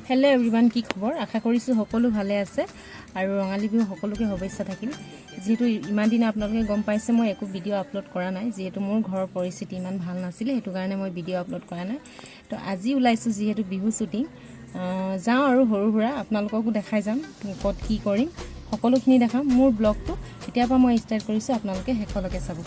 Hello' everyone, কি খবৰ? আশা কৰিছোঁ সকলো ভালে আছে আৰু ৰঙালী বিহু সকলোকে শুভেচ্ছা থাকিল। যিহেতু ইমান দিনে আপোনালোকে গম পাইছে মই একো ভিডিঅ' আপলোড কৰা নাই, যিহেতু মোৰ ঘৰৰ পৰিস্থিতি ইমান ভাল নাছিলে, সেইটো কাৰণে মই ভিডিঅ' আপলোড কৰা নাই। তো আজি ওলাইছোঁ যিহেতু বিহু শ্বুটিং, যাওঁ আৰু সৰু সুৰা আপোনালোককো দেখাই যাম ক'ত কি কৰিম, সকলোখিনি দেখাম। মোৰ ব্লগটো এতিয়াৰ পৰা মই ষ্টাৰ্ট কৰিছোঁ, আপোনালোকে শেষলৈকে চাব।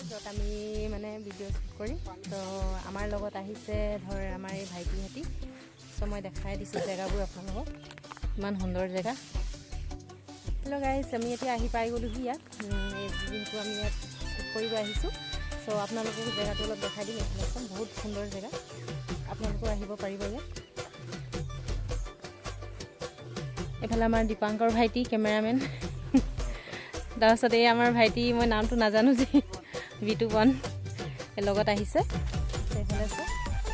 য'ত আমি মানে ভিডিঅ' শ্বুট কৰিম, তো আমাৰ লগত আহিছে ধৰ আমাৰ এই ভাইটিহঁতি। চ' মই দেখাই দিছোঁ জেগাবোৰ আপোনালোকক, ইমান সুন্দৰ জেগা। হেল্ল' গাইজ, আমি এতিয়া আহি পাই গ'লোহি ইয়াত, যিহেতু আমি ইয়াত শ্বুট কৰিব আহিছোঁ। চ' আপোনালোককো জেগাটো অলপ দেখাই দিম। এইফালে বহুত সুন্দৰ জেগা, আপোনালোকেও আহিব পাৰিব ইয়াত। এইফালে আমাৰ দীপাংকৰ ভাইটি কেমেৰামেন, তাৰপাছত এই আমাৰ ভাইটি, মই নামটো নাজানো যে, বিতুপন লগত আহিছে। সেইফালে আছে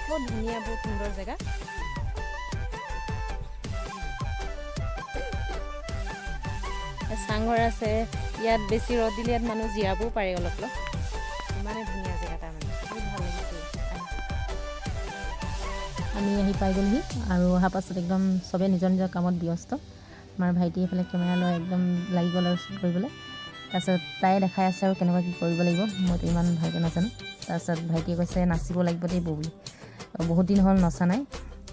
বহুত ধুনীয়া, বহুত সুন্দৰ জেগা। চাংঘৰ আছে ইয়াত, বেছি ৰ'দ দিলে ইয়াত মানুহ জিৰাবও পাৰে অলপ অলপ, ইমানে ধুনীয়া জেগা, তাৰমানে বহুত ভাল লাগিছে। আমি আহি পাই গ'লোহি আৰু অহা পাছত একদম চবেই নিজৰ নিজৰ কামত ব্যস্ত। আমাৰ ভাইটি এইফালে কেমেৰা লৈ একদম লাগি গ'ল আৰু শ্বুট কৰিবলৈ। তাৰপিছত তাই দেখাই আছে আৰু কেনেকুৱা কি কৰিব লাগিব, মইতো ইমান ভালকৈ নাজানো। তাৰপিছত ভাইটিয়ে কৈছে নাচিব লাগিব দেই বৌ বুলি, বহুত দিন হ'ল নচা নাই,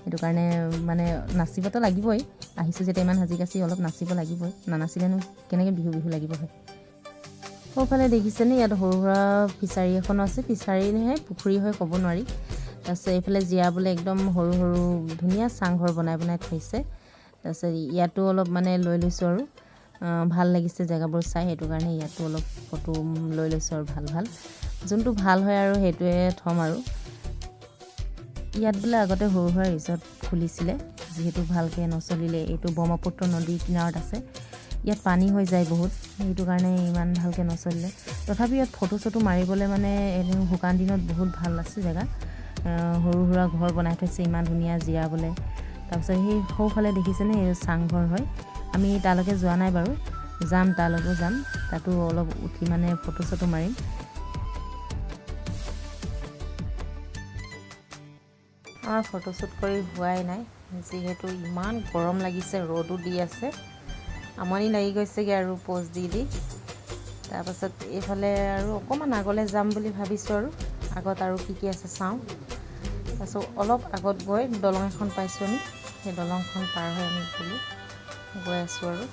সেইটো কাৰণে মানে নাচিবতো লাগিবই। আহিছোঁ যেতিয়া ইমান সাজি কাচি অলপ নাচিব লাগিবই, নানাচিলেনো কেনেকৈ বিহু বিহু লাগিব হয়। সোঁফালে দেখিছেনে ইয়াত সৰু সুৰা ফিচাৰী এখনো আছে, ফিচাৰী নহয় পুখুৰী হয় ক'ব নোৱাৰি। তাৰপিছত এইফালে জিৰাবলৈ একদম সৰু সৰু ধুনীয়া চাংঘৰ বনাই বনাই থৈছে। তাৰপিছত ইয়াতো অলপ মানে লৈ লৈছোঁ আৰু, ভাল লাগিছে জেগাবোৰ চাই, সেইটো কাৰণে ইয়াতো অলপ ফটো লৈ লৈছোঁ আৰু ভাল ভাল যোনটো ভাল হয় আৰু সেইটোৱে থ'ম আৰু। ইয়াত বোলে আগতে সৰু সুৰা ৰিজৰ্ট খুলিছিলে, যিহেতু ভালকৈ নচলিলে। এইটো ব্ৰহ্মপুত্ৰ নদীৰ কিনাৰত আছে, ইয়াত পানী হৈ যায় বহুত, সেইটো কাৰণে ইমান ভালকৈ নচলিলে। তথাপি ইয়াত ফটো চটো মাৰিবলৈ মানে এনে শুকান দিনত বহুত ভাল আছে জেগা। সৰু সুৰা ঘৰ বনাই থৈছে ইমান ধুনীয়া জিৰাবলৈ। তাৰপিছত সেই সৌফালে দেখিছেনে এই চাংঘৰ হয়, আমি তালৈকে যোৱা নাই বাৰু, যাম তালৈকেও যাম, তাতো অলপ উঠি মানে ফটো চটো মাৰিম। আমাৰ ফটোশ্বুট কৰি হোৱাই নাই, যিহেতু ইমান গৰম লাগিছে, ৰ'দো দি আছে, আমনি লাগি গৈছেগৈ আৰু প'জ দি দি। তাৰপাছত এইফালে আৰু অকণমান আগলৈ যাম বুলি ভাবিছোঁ আৰু আগত আৰু কি কি আছে চাওঁ। তাৰপাছত অলপ আগত গৈ দলং এখন পাইছোঁ আমি, সেই দলংখন পাৰ হৈ আমি গ'লোঁ, গৈ আছোঁ আৰু।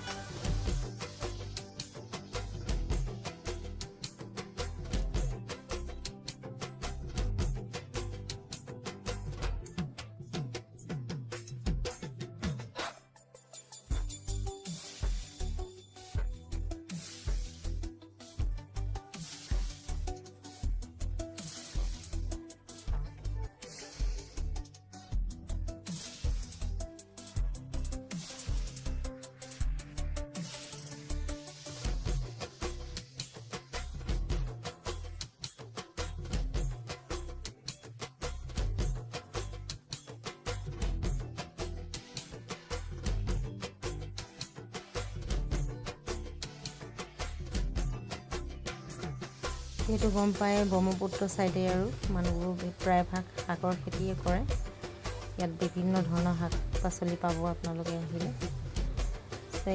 যিহেতু গম পায় ব্ৰহ্মপুত্ৰ ছাইডে আৰু মানুহবোৰ প্ৰায়ভাগ শাকৰ খেতিয়ে কৰে, ইয়াত বিভিন্ন ধৰণৰ শাক পাচলি পাব আপোনালোকে আহিলে।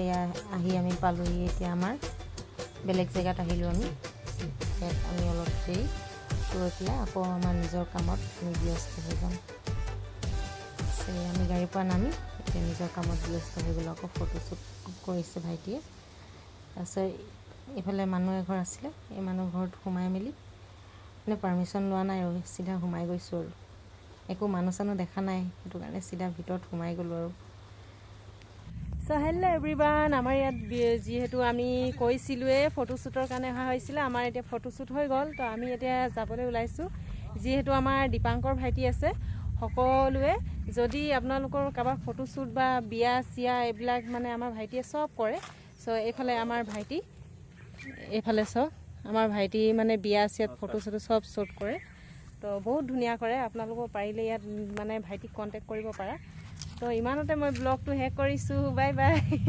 এয়া আহি আমি পালোহি, এতিয়া আমাৰ বেলেগ জেগাত আহিলোঁ আমি। ইয়াত আমি অলপ দেৰি ৰৈ পেলাই আকৌ আমাৰ নিজৰ কামত আমি ব্যস্ত হৈ যাম। আমি গাড়ীৰ পৰা নামি এতিয়া নিজৰ কামত ব্যস্ত হৈ গ'লোঁ, আকৌ ফটোশ্বুট কৰিছে ভাইটিয়ে। তাৰপিছত এইফালে মানুহ এঘৰ আছিলে, এই মানুহ ঘৰত সোমাই মেলি মানে পাৰ্মিশ্যন লোৱা নাই আৰু চিধা সোমাই গৈছোঁ আৰু, একো মানুহ চানুহ দেখা নাই, সেইটো কাৰণে চিধা ভিতৰত সোমাই গ'লোঁ আৰু। চ' হেল্ল' এভৰিৱান, আমাৰ ইয়াত যিহেতু আমি কৈছিলোঁৱে ফটোশ্বুটৰ কাৰণে অহা হৈছিলে, আমাৰ এতিয়া ফটোশ্বুট হৈ গ'ল। তো আমি এতিয়া যাবলৈ ওলাইছোঁ, যিহেতু আমাৰ দীপাংকৰ ভাইটি আছে। সকলোৱে যদি আপোনালোকৰ কাৰোবাৰ ফটোশ্বুট বা বিয়া চিয়া এইবিলাক মানে আমাৰ ভাইটিয়ে চব কৰে। চ' এইফালে আমাৰ ভাইটি, এইফালে চব আমাৰ ভাইটি মানে বিয়া চিয়াত ফটো চটো চব শ্বুট কৰে, তো বহুত ধুনীয়া কৰে। আপোনালোকেও পাৰিলে ইয়াত মানে ভাইটিক কণ্টেক্ট কৰিব পাৰা। তো ইমানতে মই ব্লগটো শেষ কৰিছোঁ। Bye bye.